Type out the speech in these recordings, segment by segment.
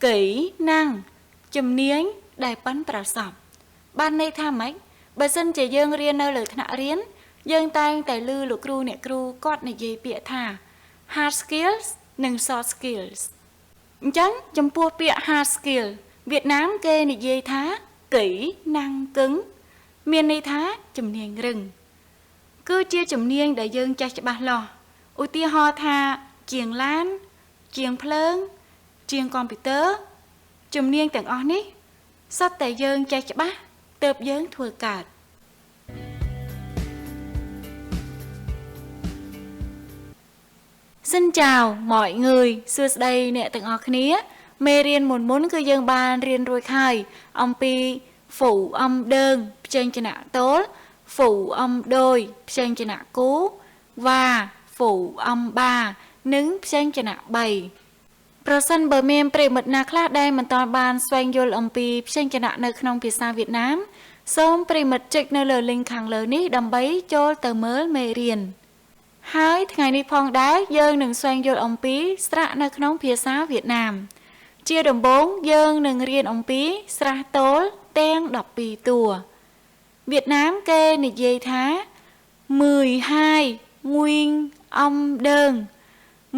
Kỹ năng ជំនាញដែលប៉ិនប្រសប់បានន័យថាម៉េចបើសិនជាយើងរៀននៅលើថ្នាក់រៀនយើងតែងតែឮលោកគ្រូអ្នកគ្រូគាត់និយាយពាក្យថា hard skills និង soft skills អញ្ចឹងចំពោះពាក្យ hard skill វៀតណាមគេនិយាយថា kỹ năng cứng មានន័យថាជំនាញរឹងគឺជាជំនាញដែលយើងចេះច្បាស់លាស់ឧទាហរណ៍ថាជាងឡានជាងភ្លើងជាងកុំព្យូទ័រជំនាញទាំងអស់នេះសុទ្ធតែយើងចេះច្បាស់ទើបយើងធ្វើកើត Xin chào mọi người សួស្តីអ្នកទាំងអស់គ្នាមេរៀនមុនមុនគឺយើងបានរៀនរួចហើយអំពី phụ âm đơn ព្យញ្ជនៈទោល phụ âm đôi ព្យញ្ជនៈគូ và phụ âm ba និងព្យញ្ជនៈ3ប្រសិនបើមានប្រិយមិត្តណាខ្លះដែលមិនទាន់បានស្វែងយល់អំពីព្យញ្ជនៈនៅក្នុងភាសាវៀតណាមសូមប្រិយមិត្តចុចនៅលើ link ខាងលើនេះដើម្បីចូលទៅមើលមេរៀនហើយថ្ងៃនេះផងដែរយើងនឹងស្វែងយល់អំពីស្រៈនៅក្នុងភាសាវៀតណាមជាដំបូងយើងនឹងរៀនអំពីស្រះទោលទាំង12តួវៀតណាមគេនិយាយថា12 nguyên âm đơn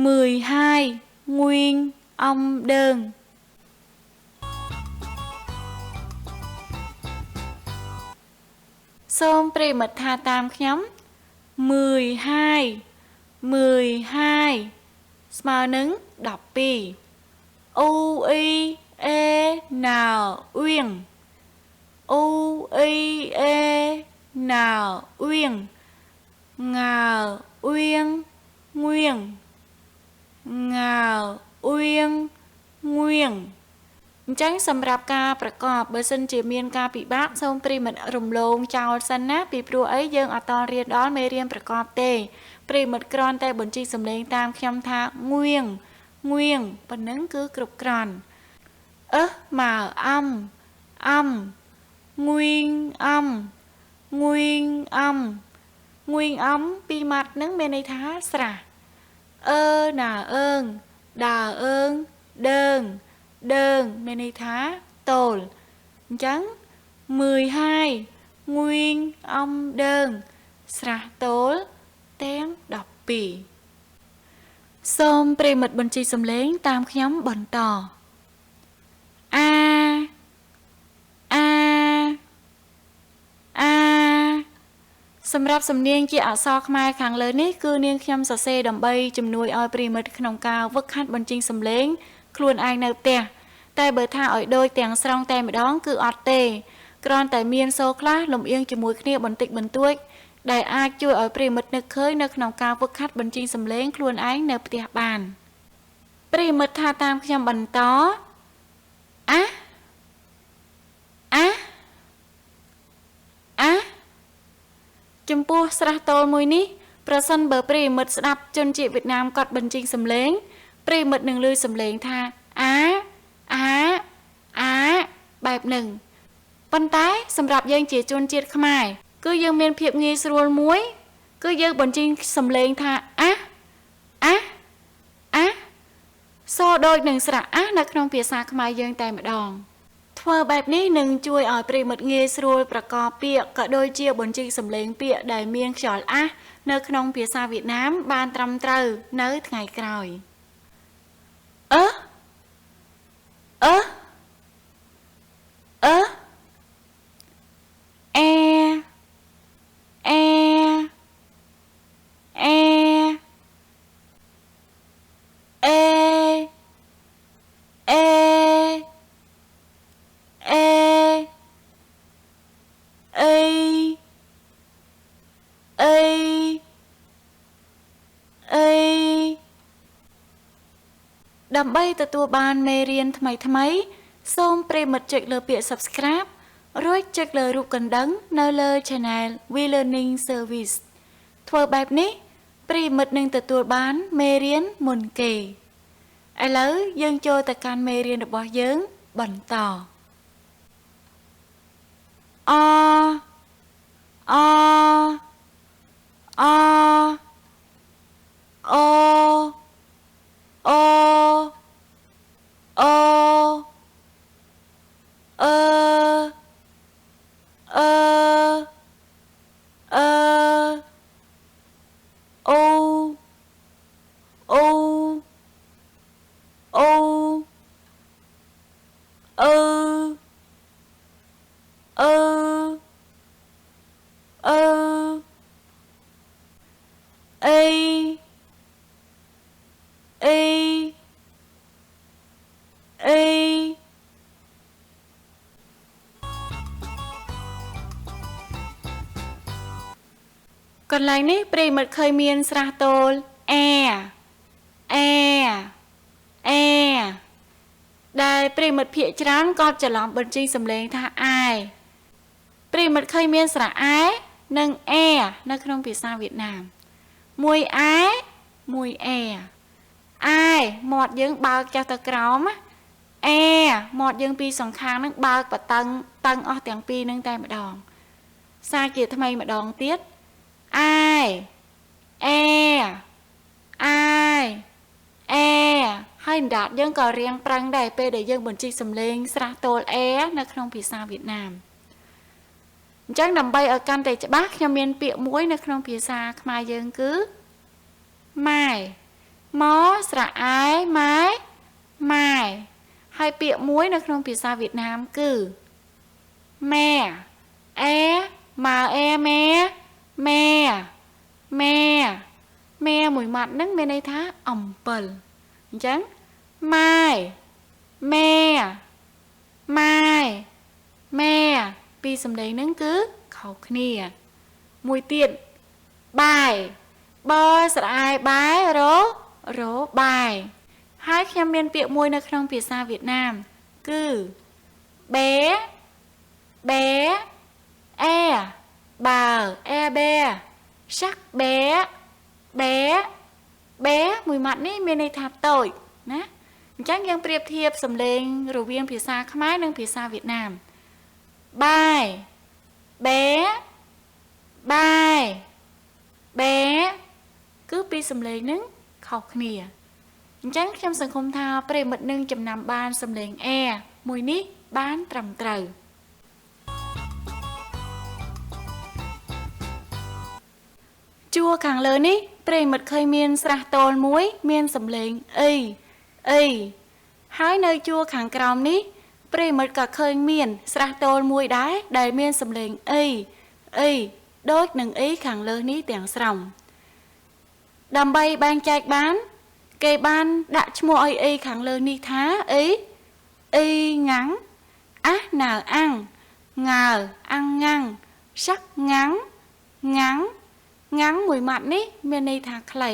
12 nguyên âm đơn សូមប្រិយមិត្តថាតាមខ្ញុំ12 12ស្មើនឹង12 U I E N Uyên U I E N Uyên Ngờ Uyên Nguyên Ngờ Uyên Nguyên អញ្ចឹងសម្រាប់ការប្រកបបើសិនជាមានការពិបាកសូមប្រិយមិត្តរំលងចោលសិនណាពីព្រោះអីយើងអត់តរៀនដល់មេរៀនប្រកបទេប្រិយមិត្តគ្រាន់តែបញ្ជីសំឡេងតាមខ្ញុំថាងួងងួងប៉ុណ្ណឹងគឺគ្រប់គ្រាន់អឺម៉ៅអំអំងួងអំងួងអំងួងអំពីរម៉ាត់ហ្នឹងមានន័យថាស្រះអឺណាអើងដាអើងដឺងដឺងមានន័យថាទោលអញ្ចឹង12 nguyên âm đơn ស្រះទោលទាំង12សូមប្រិយមិត្តបញ្ជីសំឡេងតាមខ្ញុំបន្តអាអាអាសម្រាប់សំនៀងជាអក្សរខ្មែរខាងលើនេះគឺនាងខ្ញុំសរសេរដើម្បីជំនួយឲ្យប្រិយមិត្តក្នុងការវឹកហាត់បញ្ជីសំឡេងខ្លួនឯងនៅផ្ទះតែបើថាឲ្យដូចទាំងស្រុងតែម្ដងគឺអត់ទេគ្រាន់តែមានសូរខ្លះលំអៀងជាមួយគ្នាបន្តិចបន្តួចដែលអាចជួយឲ្យប្រិយមិត្តនឹកឃើញនៅក្នុងការវឹកហាត់បញ្ជីសំឡេងខ្លួនឯងនៅផ្ទះបានប្រិយមិត្តថាតាមខ្ញុំបន្តអាអាអាចំពោះស្រះទោលមួយនេះប្រសិនបើប្រិយមិត្តស្ដាប់ជនជាតិវៀតណាមគាត់បញ្ជីសំឡេងប្រិយមិត្តនឹងឮសំឡេងថាអាអាអាបែបនឹងប៉ុន្តែសម្រាប់យើងជាជនជាតិខ្មែរគឺយើងមានភាពងាយស្រួលមួយគឺយើងបញ្ចេញសំឡេងថាអាអាអាសូរដូចនឹងស្រៈអានៅក្នុងភាសាខ្មែរយើងតែម្ដងធ្វើបែបនេះនឹងជួយឲ្យប្រិយមិត្តងាយស្រួលប្រកបពាក្យក៏ដូចជាបញ្ចេញសំឡេងពាក្យដែលមានខ្យល់អានៅក្នុងភាសាវៀតណាមបានត្រឹមត្រូវនៅថ្ងៃក្រោយអឺអឺអឺអេអេអេអេអេអេអេអេអេដើម្បីទទួលបានមេរៀនថ្មីៗសូមប្រិយមិត្តចុចលើពាក្យ Subscribe រួចចុចលើរូបកណ្ដឹងនៅលើ Channel We Learning Service ធ្វើបែបនេះប្រិយមិត្តនឹងទទួលបានមេរៀនមុនគេឥឡូវយើងចូលទៅកាន់មេរៀនរបស់យើងបន្តអអអអូអូអូ អីអីអីកន្លែងនេះប្រិយមិត្តឃើញមានស្រះទោលអែអែអែដែលប្រិយមិត្តភាកច្រើនក៏ច្រឡំបញ្ចេញសំឡេងថាអែប្រិយមិត្តឃើញមានស្រៈអែនិងអែនៅក្នុងភាសាវៀតណាមមួយអែមួយអែអែមាត់យើងបើកចុះទៅក្រោមអែមាត់យើងពីរសងខាងនឹងបើកបតឹងតឹងអស់ទាំងពីរនឹងតែម្ដងសារជាថ្មីម្ដងទៀតអែអែអែអែហើយអណ្ដាតយើងក៏រៀងប្រឹងដែរពេលដែលយើងបញ្ជីសំឡេងស្រះទោលអែនៅក្នុងភាសាវៀតណាមអញ្ចឹងដើម្បីឲ្យកាន់តែច្បាស់ខ្ញុំមានពាក្យមួយនៅក្នុងភាសាខ្មែរយើងគឺម៉ែម៉ស្រៈអែម៉ែម៉ែហើយពាក្យមួយនៅក្នុងភាសាវៀតណាមគឺម៉ែអែម៉ាអែម៉ែម៉ែម៉ែម៉ែមួយម៉ាត់ហ្នឹងមានន័យថាអំពិលអញ្ចឹងម៉ែម៉ែម៉ែម៉ែពីរសំឡេងហ្នឹងគឺខុសគ្នាមួយទៀតបាយបស្រែបាយររបាយហើយខ្ញុំមានពាក្យមួយនៅក្នុងភាសាវៀតណាមគឺបែបែអែបើអែបែសាក់បែបែបែមួយម៉ាត់នេះមានន័យថាតូចណាអញ្ចឹងយើងប្រៀបធៀបសំឡេងរវាងភាសាខ្មែរនិងភាសាវៀតណាមបាយបែបាយបែគឺពីរសំឡេងនឹងខុសគ្នាអញ្ចឹងខ្ញុំសង្ឃឹមថាប្រិយមិត្តនឹងចំណាំបានសំឡេងអែមួយនេះបានត្រឹមត្រូវជួរខាងលើនេះប្រិយមិត្តឃើញមានស្រះទោលមួយមានសំឡេងអីអីហើយនៅជួរខាងក្រោមនេះប្រិយមិត្តក៏ឃើញមានស្រះទោលមួយដែរដែលមានសំឡេងអីអីដូចនឹងអីខាងលើនេះទាំងស្រុងដើម្បីបែងចែកបានគេបានដាក់ឈ្មោះឲ្យអីខាងលើនេះថាអីអីងាំងអាស់ណៅអាំងងើអាំងងាំងសាក់ងាំងងាំងងាំងមួយម៉ាត់នេះមានន័យថាខ្លី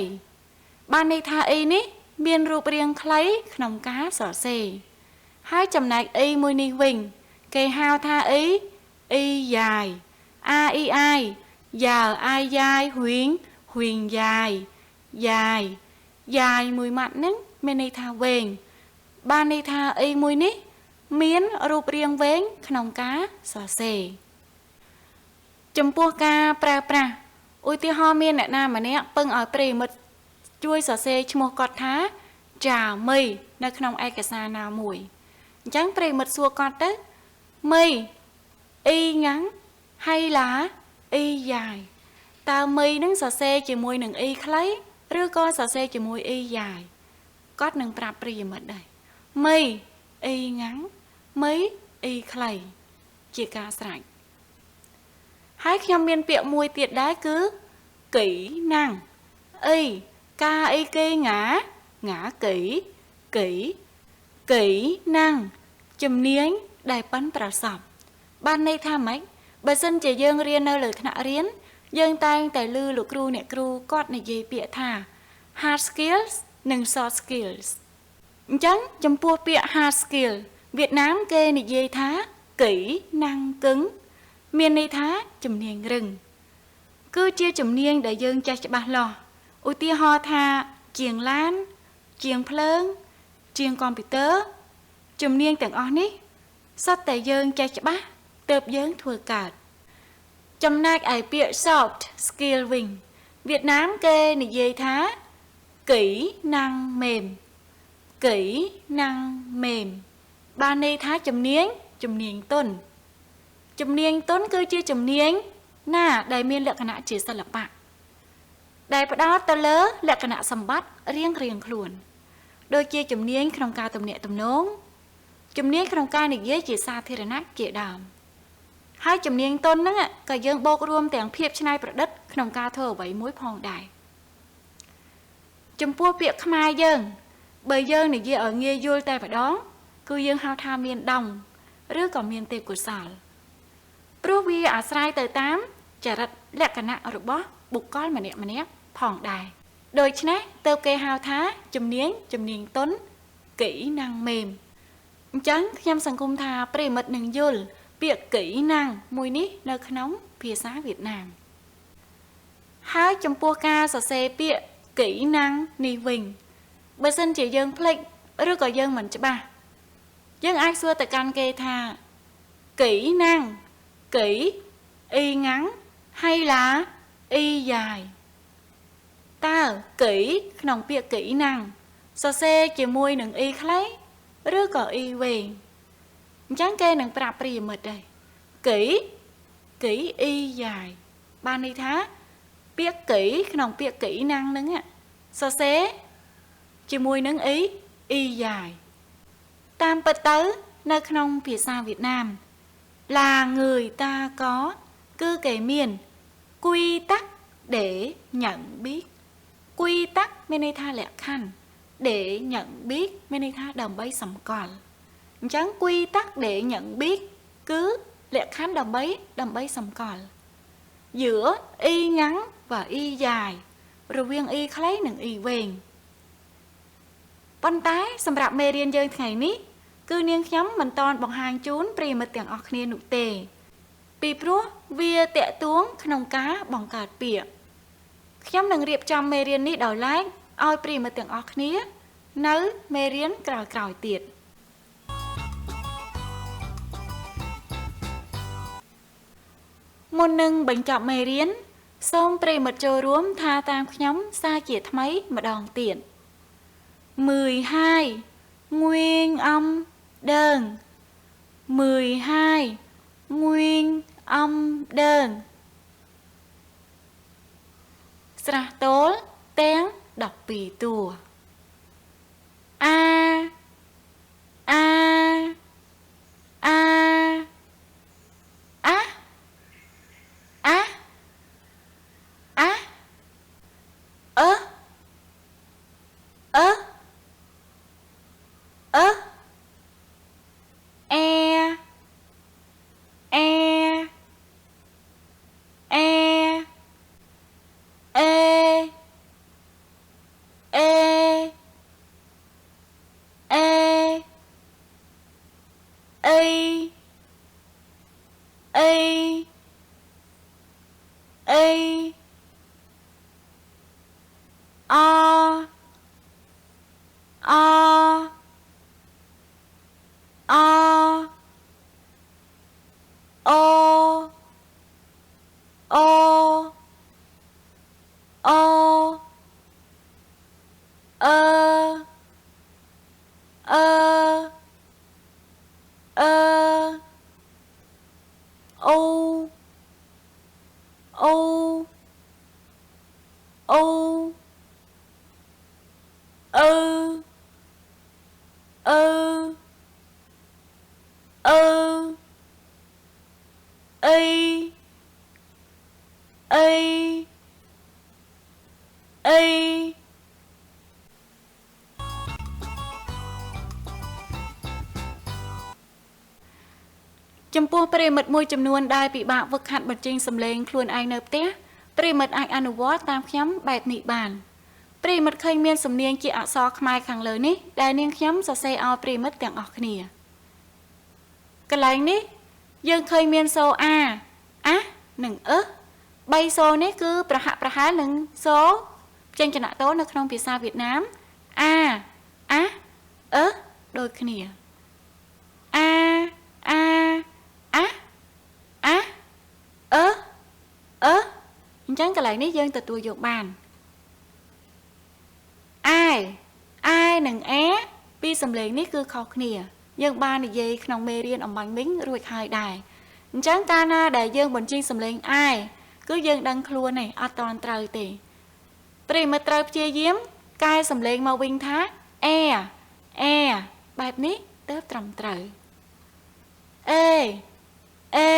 បានន័យថាអីនេះមានរូបរាងខ្លីក្នុងការសរសេរហើយចំណែកអីមួយនេះវិញគេហៅថាអីអីយ៉ាយអាអ៊ីអាយយ៉ាអាយយ៉ាយហ៊្វីងហ៊្វីងយ៉ាយយ៉ាយយ៉ាយមួយម៉ាត់ហ្នឹងមានន័យថាវែងបានន័យថាអីមួយនេះមានរូបរាងវែងក្នុងការសរសេរចំពោះការប្រើប្រាស់ឧទាហរណ៍មានអ្នកណាម្នាក់ពឹងឲ្យប្រិយមិត្តជួយសរសេរឈ្មោះគាត់ថាចាមីនៅក្នុងឯកសារណាមួយអញ្ចឹងប្រិយមិត្តសួរគាត់ទៅមីអ៊ីងាំងហៃឡាអ៊ីយ៉ាយតើមីនឹងសរសេរជាមួយនឹងអ៊ីខ្លីឬក៏សរសេរជាមួយអ៊ីយ៉ាយគាត់នឹងប្រាប់ប្រិយមិត្តដែរមីអ៊ីងាំងមីអ៊ីខ្លីជាការស្រេចហើយខ្ញុំមានពាក្យមួយទៀតដែរគឺគីណាំងអីកាអីគេងាងាគីគីគីណាំងជំនាញដែលប៉ិនប្រសពបានន័យថាម៉េចបើសិនជាយើងរៀននៅលើថ្នាក់រៀនយើងតែងតែឮលោកគ្រូអ្នកគ្រូគាត់និយាយពាក្យថា hard skills និង soft skills អញ្ចឹងចំពោះពាក្យ hard skill វៀតណាមគេនិយាយថាគីណាំងកឹងមានន័យថាជំនាញរឹងគឺជាជំនាញដែលយើងចេះច្បាស់លាស់ឧទាហរណ៍ថាជាងឡានជាងភ្លើងជាងកុំព្យូទ័រជំនាញទាំងអស់នេះសុទ្ធតែយើងចេះច្បាស់ទើបយើងធ្វើកើតចំណែកឯពាក្យ soft skill វិញវៀតណាមគេនិយាយថាគីណាំងមេមគីណាំងមេមបានន័យថាជំនាញជំនាញទន់ជំនាញទន់គឺជាជំនាញណាដែលមានលក្ខណៈជាសិល្បៈដែលផ្ដោតទៅលើលក្ខណៈសម្បត្តិរៀងៗខ្លួនដូចជាជំនាញក្នុងការទំនាក់ទំនងជំនាញក្នុងការនិយាយជាសាធារណៈជាដើមហើយជំនាញទន់ហ្នឹងក៏យើងបូករួមទាំងភាពច្នៃប្រឌិតក្នុងការធ្វើអ្វីមួយផងដែរ ចំពោះពាក្យខ្មែរយើងបើយើងនិយាយឲ្យងាយយល់តែម្ដងគឺយើងហៅថាមានដងឬក៏មានទេពកោសល្យព្រោះវាអាស្រ័យទៅតាមចរិតលក្ខណៈរបស់បុគ្គលម្នាក់ៗផងដែរដូច្នេះទើបគេហៅថាជំនាញទន់គីណាំងមេមអញ្ចឹងខ្ញុំសង្ឃឹមថាប្រិយមិត្តនឹងយល់ពាក្យគីណាំងមួយនេះនៅក្នុងភាសាវៀតណាមហើយចំពោះការសរសេរពាក្យគីណាំងនេះវិញបើសិនជាយើងភ្លេចឬក៏យើងមិនច្បាស់យើងអាចសួរទៅកាន់គេថាគីណាំងគីអ៊ីងាំងhay là y dài តើគីក្នុងពាក្យគីណាំងសរសេរជាមួយនឹងអ៊ីខ្លីឬក៏អ៊ីវែងអញ្ចឹងគេនឹងប្រាប់ប្រិយមិត្តដែរគីគីអ៊ីយ៉ាយបានន័យថាពាក្យគីក្នុងពាក្យគីណាំងហ្នឹងសរសេរជាមួយនឹងអ៊ីអ៊ីយ៉ាយតាមពិតទៅនៅក្នុងភាសាវៀតណាម là người ta có គឺគេមាន quy tắc để nhận biết quy tắc មានន័យថាលក្ខខណ្ឌ để nhận biết មានន័យថាដើម្បីសម្គាល់អញ្ចឹង quy tắc để nhận biết គឺលក្ខខណ្ឌដើម្បីសម្គាល់ giữa y ngắn và y dài រវាង y ខ្លីនិង y វែងប៉ុន្តែសម្រាប់មេរៀនយើងថ្ងៃនេះគឺនាងខ្ញុំមិនទាន់បង្ហាញជូនប្រិយមិត្តទាំងអស់គ្នានោះទេពីព្រោះវាតាក់ទងក្នុងការបង្កើតពាក្យខ្ញុំនឹងរៀបចំមេរៀននេះដោយឡែកឲ្យប្រិយមិត្តទាំងអស់គ្នានៅមេរៀនក្រោយៗទៀតមុននឹងបញ្ចប់មេរៀនសូមប្រិយមិត្តចូលរួមថាតាមខ្ញុំសារជាថ្មីម្ដងទៀត12 nguyên âm đơn 12 nguyên âm đơn ស្រះទោលទាំង12តួ A A A A A A អអអ E E E E E E A A A O O O O O O អអអអូអូអូអឺអឺអឺអីអីអីចំពោះប្រិយមិត្តមួយចំនួនដែលពិបាកវឹកហាត់បញ្ចេញសំឡេងខ្លួនឯងនៅផ្ទះប្រិយមិត្តអាចអនុវត្តតាមខ្ញុំបែបនេះបានប្រិយមិត្តឃើញមានសំនៀងជាអក្សរខ្មែរខាងលើនេះដែលនាងខ្ញុំសរសេរឲ្យប្រិយមិត្តទាំងអស់គ្នាកន្លែងនេះយើងឃើញមានសូអាអានិងអឺបីសូនេះគឺប្រហាក់ប្រហែលនឹងសូព្យញ្ជនៈតូនៅក្នុងភាសាវៀតណាមអាអាអឺដូចគ្នាអាអាអាអាអឺអឺអញ្ចឹងកន្លែងនេះយើងទទួលយកបានអាយអាយនិងអាពីរសំឡេងនេះគឺខុសគ្នាយើងបាននិយាយក្នុងមេរៀនអំបញ្ញមិញរួចហើយដែរអញ្ចឹងកាលណាដែលយើងបញ្ចេញសំឡេងអាយគឺយើងដឹងខ្លួនឯងអត់ទាន់ត្រូវទេប្រិយមិត្តត្រូវព្យាយាមកែសំឡេងមកវិញថាអែអែបែបនេះទើបត្រឹមត្រូវអេអេ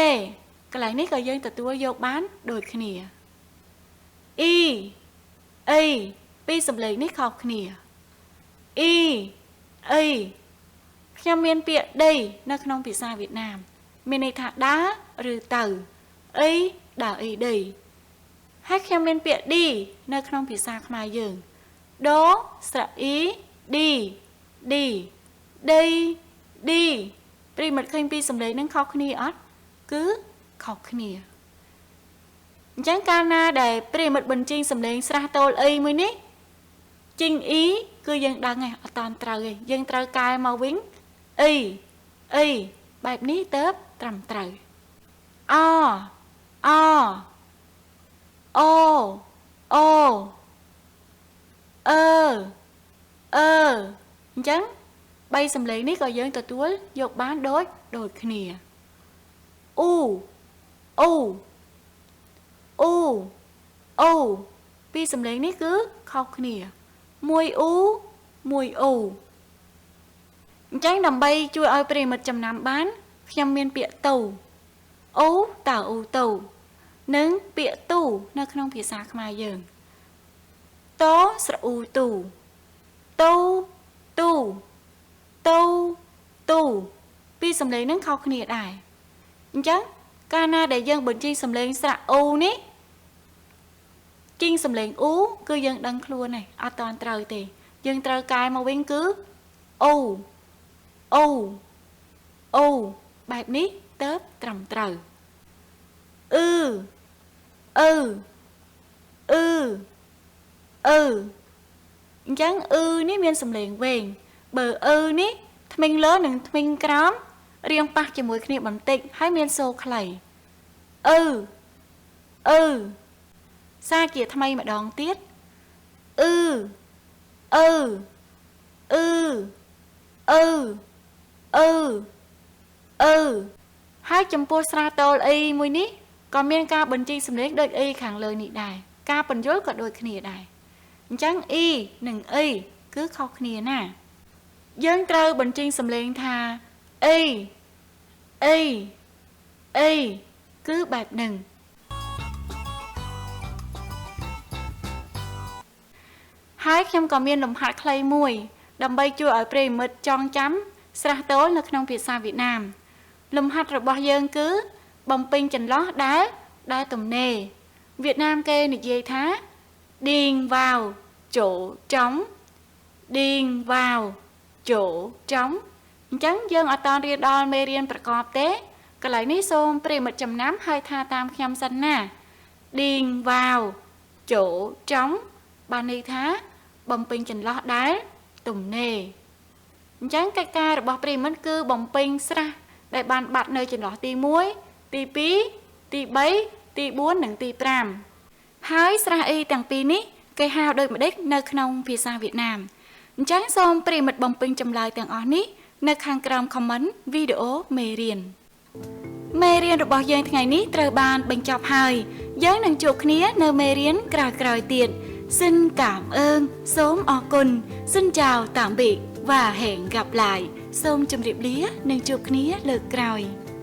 កន្លែងនេះក៏យើងទទួលយកបានដូចគ្នាអ៊ីអី ពីរសំឡេងនេះខុសគ្នាអ៊ីអីខ្ញុំមានពាក្យដីនៅក្នុងភាសាវៀតណាមមានន័យថាដើរឬទៅអីដើរអីដីហើយខ្ញុំមានពាក្យឌីនៅក្នុងភាសាខ្មែរយើងដូស្រៈអ៊ីឌីឌីដីឌីប្រិយមិត្តឃើញពីសំឡេងនឹងខុសគ្នាអត់គឺខុសគ្នាអញ្ចឹងកាលណាដែលប្រិយមិត្តបញ្ចេញសំឡេងស្រះតូលអីមួយនេះជីងអ៊ីគឺយើងដឹងហើយអត់តាន់ត្រូវទេយើងត្រូវកែមកវិញអីអីបែបនេះទៅត្រឹមត្រូវអអអូអូអឺអឺអញ្ចឹងបីសំឡេងនេះក៏យើងទទួលយកបានដូចគ្នាអ៊ូអ៊ូអ៊ូអូពីរសំឡេងនេះគឺខុសគ្នាមួយអ៊ូមួយអ៊ូអញ្ចឹងដើម្បីជួយឲ្យប្រិយមិត្តចំណាំបានខ្ញុំមានពាក្យតូអូតើអូតូនិងពាក្យទូនៅក្នុងភាសាខ្មែរយើងតស្រអ៊ូទូតូទូតូទូពីរសំឡេងនឹងខុសគ្នាដែរអញ្ចឹងកាលណាដែលយើងបញ្ចេញសំឡេងស្រៈអូនេះជីងសំឡេងអ៊ូគឺយើងដឹងខ្លួនហើយអត់តាន់ត្រូវទេយើងត្រូវកែមកវិញគឺអូអូអូបែបនេះទៅត្រឹមត្រូវអឺអឺអឺអឺអញ្ចឹងអឺនេះមានសំឡេងវែងបើអឺនេះថ្មិញលើនិងថ្មិញក្រោមរៀងប៉ះជាមួយគ្នាបន្តិចហើយមានសូរខ្លីអឺអឺសាជាថ្មីម្ដងទៀតអឺអឺអឺអឺអឺអឺហើយចំពោះស្រះតូលអីមួយនេះក៏មានការបញ្ចេញសំឡេងដូចអីខាងលើនេះដែរការបញ្យល់ក៏ដូចគ្នាដែរអញ្ចឹងអ៊ីនិងអីគឺខុសគ្នាណាយើងត្រូវបញ្ចេញសំឡេងថាអីអីអីគឺបែបនឹងហើយខ្ញុំក៏មានលំហាត់ខ្លីមួយដើម្បីជួយឲ្យប្រិយមិត្តចងចាំស្រះតូលនៅក្នុងភាសាវៀតណាមលំហាត់របស់យើងគឺបំពេញចន្លោះដែលទំនេរវៀតណាមគេនិយាយថា điền vào chỗ trống điền vào chỗ trống អញ្ចឹងយើងអត់តរៀនដល់មេរៀនប្រកបទេកន្លែងនេះសូមប្រិយមិត្តចំណាំហើយថាតាមខ្ញុំសិនណា điền vào chỗ trống បានន័យថាបំពេញចន្លោះដែលទំនេរអញ្ចឹងកិច្ចការរបស់ប្រិយមិត្តគឺបំពេញស្រះដែលបានបាត់នៅចន្លោះទី1ទី2ទី3ទី4និងទី5ហើយស្រះអ៊ីទាំងពីរនេះគេហៅដូចម្ដេចនៅក្នុងភាសាវៀតណាមអញ្ចឹងសូមប្រិយមិត្តបំពេញចម្លើយទាំងអស់នេះនៅខាងក្រោម comment វីដេអូមេរៀនរបស់យើងថ្ងៃនេះត្រូវបានបញ្ចប់ហើយយើងនឹងជួបគ្នានៅមេរៀនក្រោយៗទៀត Xin cảm ơn សូមអរគុណ Xin chào tạm biệt và hẹn gặp lại សូមជម្រាបលានិងជួបគ្នាលើកក្រោយ។